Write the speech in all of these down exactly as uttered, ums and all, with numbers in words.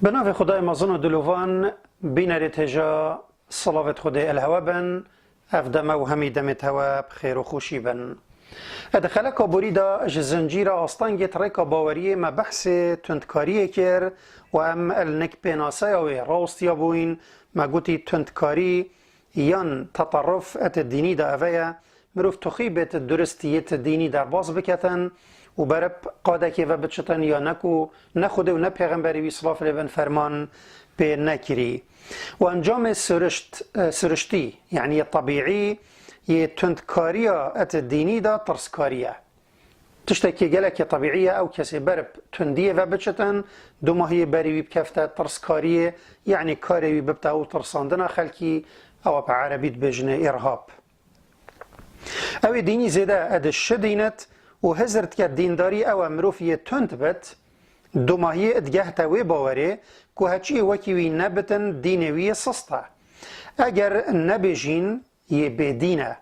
Bi navê Xwedayê mezin û dilovan, bînerê têja, silavêt Xwedê el hewe bin, ev deme û hemî demêt hewe bi xêr û xweşî bin. Di xeleka borî de ji zincîra astengêt rêka baweriyê me behsê tundkariyê kir û em li nik pênaseya wê rawistiya bûyn, me gotî tundkarî yan teterruf et dînî de eve ye, mirov tuxî bêt durist yêt dînî derbas biketin û berib qadekê ve biçitin ya ne ku ne Xwedê û ne pêxemberê wî silav lê bin ferman pê nekirî. Û encamê sirişt, e, siriştî, yanî yê tebîî, yê tundkariya et dînî de tirskarî ye. Tiştekî gelekî tebîî ye, ew kesê berib tundiyê ve biçitin, dumahiyê berî wî bikefte tirskariyê, yanî karê wî bibte ew tirsandina xelkî, ew bi erebî dibêjinê îrhab. Ew ê dînî zêde ed şidînet û hizir dike dîndarî ew e mirov yê tund bit, dumahiyê digehte wê bawerê ku heçiyê wekî wî nebitin dînê wî yê sist e. Eger nebêjîn yê bêdîn e.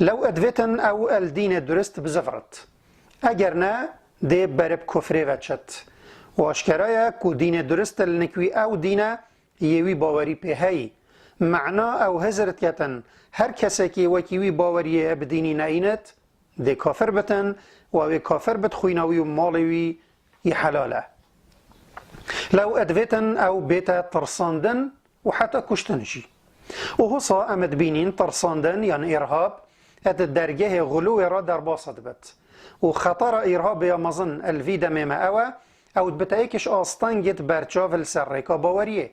Lew edvêtin ew el dînê durist bizivirit. Eger ne, dê berib kufrê ve çit. Û aşkera ye ku dînê durist li nik wî ew dîn e, yê wî bawerî pê heyî. Mena ew hizir diketin, her kesekî wekî wî baweriyê bi dînî neînet, dê kafir bitin, û ew ê kafir bit xwîna wî û malê wî yê helal e. Lew edvêtin ew bête tirsandin û heta kuştin jî. Û husa em dibînîn tirsandin yan îrhab et dergehê xulûwê re derbas dibit. Û xetara îrhabê ya mezin el vî demê me ew e, ew dibite êkiş astengêt berçav li ser rêka baweriyê.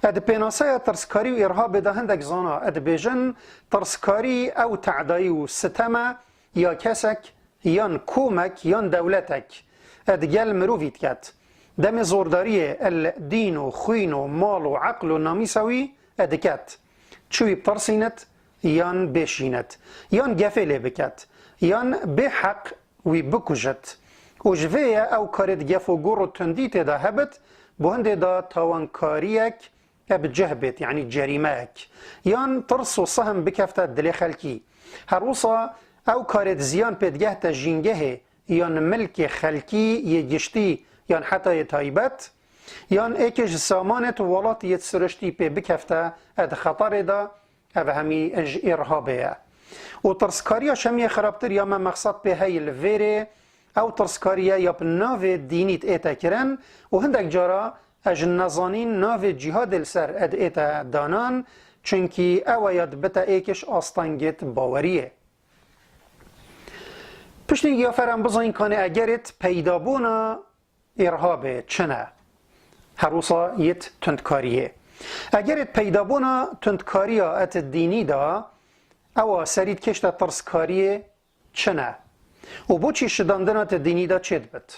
Ed pênaseya tirskarî û îrhabê de hindek zana ed bêjin, tirskarî ew tedayî û sitem e ya kesek, yan komek, yan dewletek ed gel mirovî diket. Demê zordariyê el dîn û xwîn û mal û eql û namîsa wî ed diket. Çi wî bitirsînet, yan bêşînet, yan gefê lê biket, yan bê heq wî bikujit. Û ji vê ye ew karê di gef û gur û tundî tê de hebit, bo hindê de tawankariyek e bi cih bêt, yanî cerîmeyek, yan tirs û sihm bikefte dilê xelkî. Her wisa ew karê di ziyan pê digehte jîngehê yan milkê xelkî yê giştî yan heta yê taybet, yan êkê ji samanêt û welatiyêt siriştî pê bikefte, e di xeterê de, ev hemî ji îrhabê ye. Û tirskariya şemiyê xirabtir ya me mexsed pê heyî li vêrê, ew tirskarî ye ya bi navê dînî diête kirin û hindek cara e ji nezanîn navê cîhadê li ser e diête danan, çunkî ew e ya dibite êkiş astengêt baweriyê. Piştî ya fer em bizanîn kanê egerêt peydabûna îrhabê çi ne? Her wisa yêt tundkariyê. Egerêt peydabûna tundkariya et dînî de, ewa serî dikêşte tirskariyê çi ne? Û boçî şidandina te dînî de çêdibit?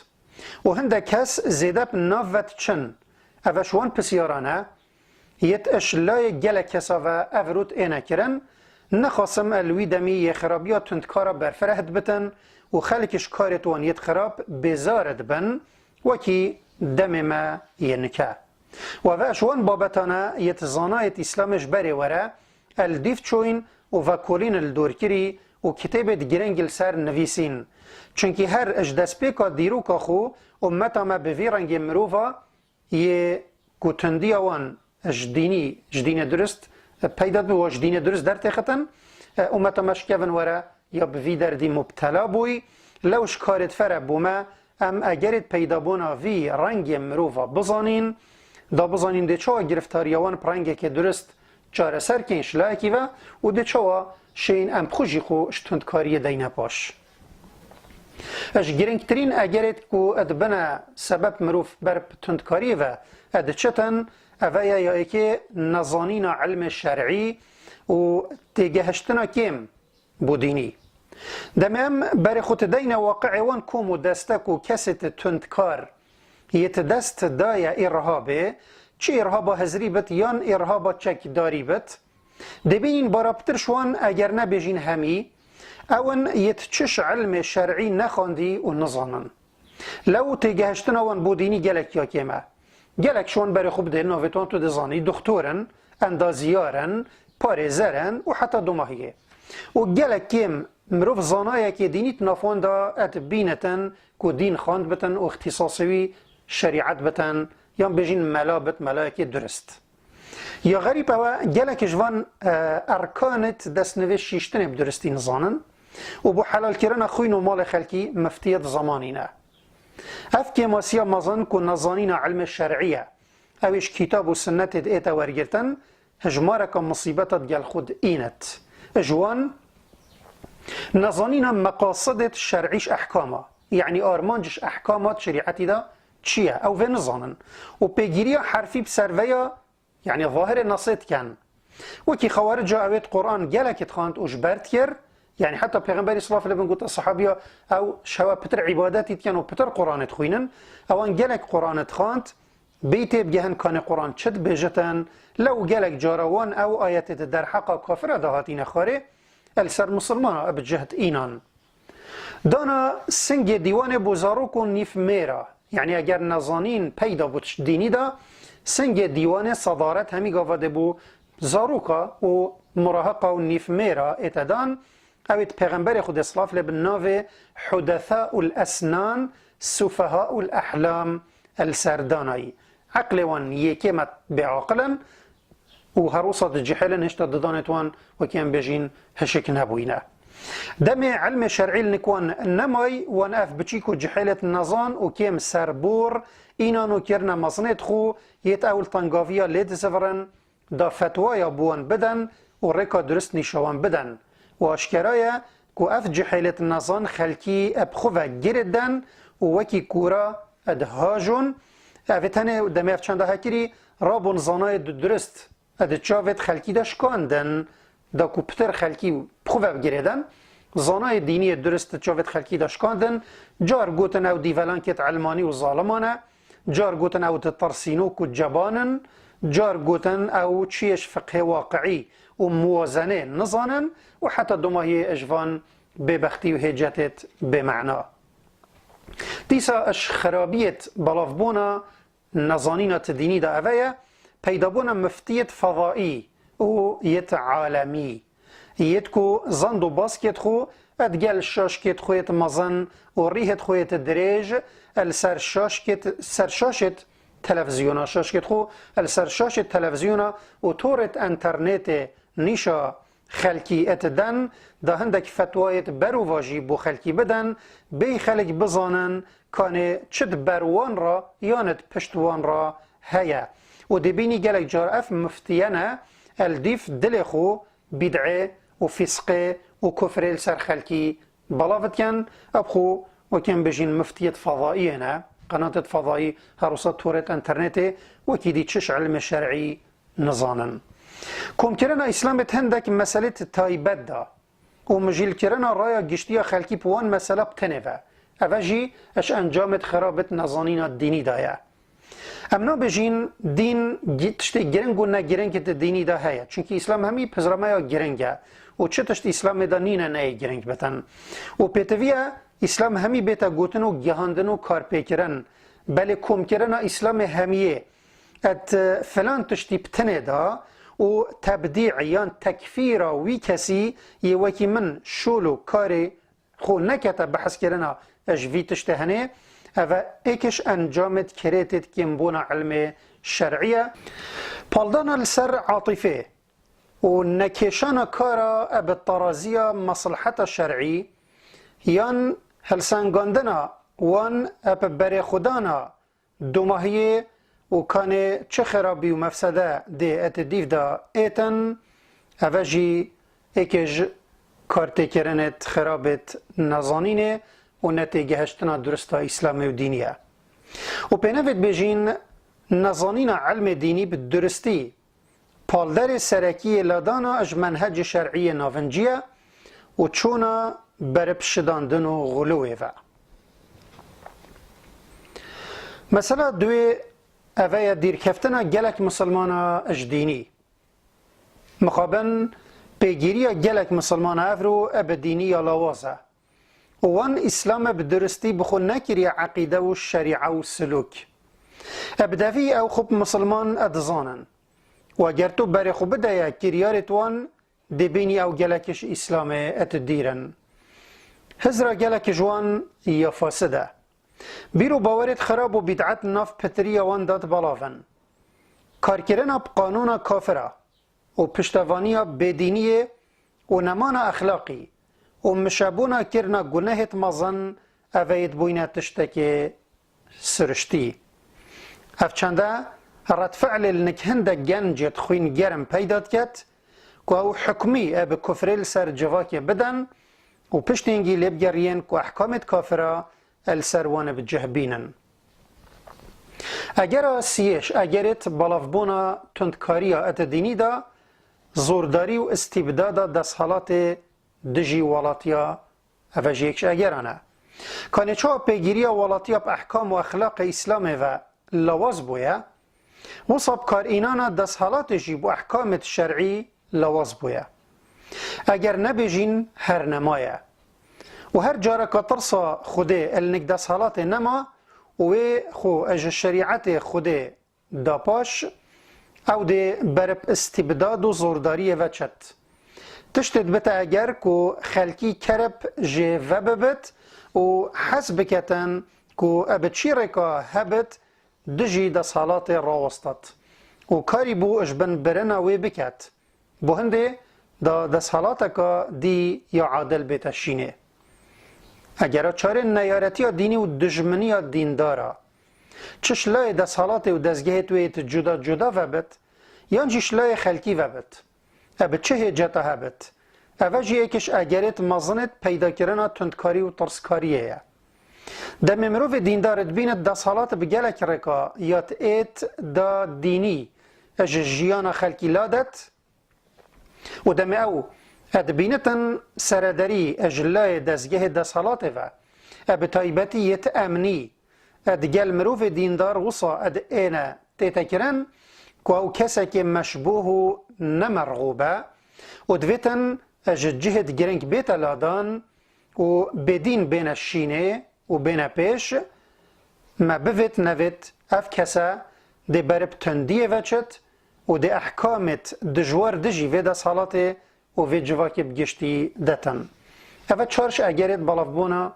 Û hindek kes zêde bi nav ve diçin. Ev e ji wan pisyaran e, yêt iş layê gelek kesa ve ev rût êne kirin, nexasim el wî demî yê xirabiya tundkara berfireh dibitin û xelk ji karêt wan yêt xirab bêzar dibin, wekî demê me yê nike. Û ev e ji wan babetane yêt zanayêt Îslamê ji berê were, el dîv çoyîn û vekolîn li dorkirî û kitêbêt girîng li ser nivîsîn. Çunkî her ji destpêka dîroka xwe ummeta me bi vî rengê mirova yê ku tundiya wan ji dînî, ji dînê durist peyda dibe, ji dînê durist dertêxitin, ummeta me ji kevin were ya bi vî derdî mubtela bûyî. Lew ji karêt fere bû me, em egerêt peydabûna vî rengê mirova bizanîn, da bizanîn dê çawa giriftariya wan bi rengekê durist çareser kên ji layekî ve û dê çawa şên em xwe jî xwe ji tundkariyê deyne paş. Ji girîngtirîn egerêt ku dibine sebeb mirov ber bi tundkariyê ve diçitin, eve ye ya êkê nezanîna ilmê şer'î û têgehiştina kêm bo dînî. Demê em berê xwe tideyne waqi'ê wan kom û destek û kesê ti tundkar yê ti dest daye îrhabê, çi îrhaba hizrî bit yan îrhaba çekdarî bit, dê bînîn baraptir ji wan eger nebêjîn hemî, ew in yê ti çiş ilmê şer'î nexwandî û nizanin. Lew têgehiştina wan bo dînî gelek ya kêm e. Gelek ji wan berê xwe bidê navê wan tu dizanî, doxtor in, endaziyar in, parêzer in û heta domahiyê. Û gelek kêm mirov zanayekê dînî di nav wan de et bînetin ku dîn xwend bitin û îxtîsasê wî şerîet bitin, yan bêjîn mela bit, melayekî durist. Ya xerîb ew e, gelek ji van, e, erkanêt destnivê şîştinê bi duristî nizanin û bo helalkirina xwîn û malê xelkî miftiyê dizemanîne. Ev kêmasiya mezin ku nezanîna ilmê şer'î ye, ew ê ji kitab û sinnetê diête wergirtin, hijmareka misîbeta digel xwe diînit. Ji wan nezanîna meqasidê şer'î ji ehkama, yanî armanc ji ehkama şerîetî de çi ye, ew vê nizanin. Û pêgiriya herfî bi ser vê ya, yanî zahirê nesê dikin. Wekî xewarica ew ê di Quran gelekî dixwend û ji ber dikir, yanî heta Pêxemberî salaf lê bin gote sahabiya ew şewa pitir îbadetî dikin û pitir Quranê dixwînin, ewan gelek Quranê dixwend, bêyî tê bigehin kanê Quran çi dibêjitin, lew gelek cara wan ew ayetê di derheqa kafira de hatîne xwarê, el ser misilmana bi cihd înan. Dana singê dîwanê bo zarok û nîv mêra, yanî eger nezanîn peyda bû tişt dînî de, singê dîwanê sedaret hemî gava dê bo zaroka û murahiqa û nîv mêra ête dan, ew ê di Pêxemberê Xwedê silav lê bin navê hudetha ul esnan, sufaha ul ehlam el ser danayî. Eqlê wan yê kêmet bêaqil in û her wisa di cihêlin hişta didanêt wan wekî em bêjîn hişik nebûyne. Demê ilmê şer'î li nik wan nemay, wan ev biçîk û cihêlêt nezan û kêm serbor înan û kirine mezinêt xwe yêt ew li tengaviya lê dizivirin, da fetwaya bi wan biden û rêka durist nîşa wan biden. Û aşkera ye ku ev cihêlêt nezan xelkî bi xwe ve girê den û wekî kûra ed hajon. Ev ê tenê demê ev çenda hekirî rabûn zanayê du-, durist ed çavêt xelkî de şikandin, da ku pitir xelkî bi xwe ve girê den. Zanayê dîniyê durist çavêt xelkî de şikandin. Car gotin ew dîvelankêt elmanî û zaliman e. Car gotin ew ditirsînok û ceban in, car gotin ew çiyê ji fiqhê waqiî û muwazenê nizanin û heta domahiyê ji van bêbextî û hêcetêt bêmena. Dîsa ji xirabiyêt belavbûna nezanîna ti dînî de eve ye, peydabûna miftiyêt fezaî û yêt alemî. Yêt ku zand û baskêt xwe digel şaşkêt xwe yêt mezin û rîhêt xwe yêt dirêj, li ser şaşkêt, ser şaşêt televîzyona, şaşkêt xwe li ser şaşêt televîzyona û torêt enternetê nîşa xelkî êt den, da hindek fetwayêt berûvajî bo xelkî biden, bêyî xelk bizanin kanê çi di ber wan re yan di pişt wan re heye. Û dê bînî gelek car ev miftiyene el dîv dilê xwe bîd'ê û fîsqê û kufrê li ser xelkî belav dikin, ev xwe wekî em bêjîn miftiyêt fezaiyê ne, qenatêt fezayî, her wisa torêt enternetê, wekî dî çi ji ilmê şer'î nizanin. Komkirina Îslamê di hindek meselêt taybet de û mijîlkirina raya giştî ya xelkî bi wan mesela bi tenê ve. Eve jî ji encamêt xirabêt nezanîna dînî de ye. Em nabêjîn dîn gi-, tiştê giring û negiring di dînî de heye. Çunkî Îslam hemî pizrameya giring e û çi tişt Îslamê de nîne neyê giring bitin. Û pêtivî ye Îslam hemî bête gotin û gihandin û karpêkirin. Belê komkirina Îslamê hemiyê et filan tiştî bi tenê de û tebdî yan tekfîra wî kesî yê wekî min şol û karê xwe nekete behskirina ji vî tiştê henê, eve êkiş encamêt kirêtêt kêmbûna ilmê şer'î ye. Paldana li ser atîfê û nekêşana kara e bi teraziya mesleheta şer'î yan hilsengandina wan e bi berêxwedana domahiyê û kanê çi xerabî û mefsede dê et dîv de êtin, eve jî êkê ji kartêkirinêt xerabêt nezanînê û netêgehiştina durista Îslamê û dînî ye. Û pênevê dibêjîn nezanîna ilmê dînî bi duristî palderê serekî yê ladana ji menhecê şer'î yê navincî ye û çûna berib şidandin û xulûwê ve. Mesela duê eve ye dîrkeftina gelek misilmana ji dînî. Mixabin pêgiriya gelek misilmana evro e bi dînî ya lawaz e. Û wan Îslam e bi duristî bi xwe nekiriye eqîde û şerîe û silûk. E bi devî ew xwe bi misilman e dizanin. Û eger tu berê xwe bideye kiryarêt wan, dê bînî ew gelek ji Îslamê e tu dîr in. Hizra gelek ji wan ya fasid e. Bîr û bawerêt xirab û bîd'et nav pitiriya wan dat belav in. Karkirina bi qanûna kafira û piştevaniya bêdîniyê û nemana exlaqî û mişebûna kirina gunehêt mezin, eveyêt bûyne tiştekê siriştî. Ev çende redfi'lê li nik hindek gencêt xwîn germ peyda diket ku ew hukmî e bi kufrê li ser civakê biden û piştîngî lê bigeriyên ku ehkamêt kafira e li ser wan bi cih bînin. Egera siyêş, egerêt belavbûna tundkariya et dînî de zordarî û îstîbdada desthilatê dijî welatiya, ev jî yek ji egeran e. Kanê çawa pêgiriya welatiya bi ehkam û exlaqê Îslamê ve lawaz bûye, wisa bi karînana desthilatê jî bo ehkamêt şer'î lawaz bûye. Eger nebêjîn her nemaye. Û her careka tirsa Xwedê el nik desthilatê nema û wê xwe ji şerîetê Xwedê da paş, ew dê berib îstîbdad û zordariyê ve çet. Tiştê dibite eger ku xelkî kerib jê vebibit û hez biketin ku e bi çi rêka hebit dijî desthilatê rawestat û karî bû ji bin birina wê biket. Bo hindê da desthilateka dî ya adil bête şînê. Egera çarê neyaretiya dînî û dijminiya dîndara, çi ji layê desthilatê û dezgehêt wê yêt cuda cuda vebit, yan jî ji layê xelkî vebit, e bi çi hêceta hebit, eve jî yek ji egerêt mezinêt peydakirina tundkarî û tirskariyê ye. Demê mirovê dîndar dibînit desthilat bi gelek rêka ya êt da dînî ji jiyana xelkî ladet, û demê ew e dibînitin serederî e ji layê dezgehê desthilatê ve, e bi taybetî yêt emnî e digel mirovê dîndar wisa e di êne tête kirin ku ew kesekê meşbûh û nemerxûb e û divêtin e ji cihêt giring bête ladan û bêdîn bêne şînê û bêne pêş, me bivêt nevêt ev kese dê berib tundiyê ve çit û dê ehkamêt dijwar dijî vê desthilatê û vê civakê bi giştî detin. Eve çar ji egerêt belavbûna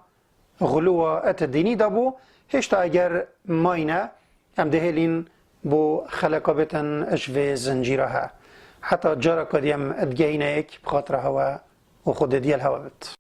xuluwa et dînî de bû, hêşta eger mayne, em dê hêlîn bo xeleka bêtin ji vê zincîra he. Heta careka dî em digehîne yek bi xatira hewe û Xwedê digel hewe bit.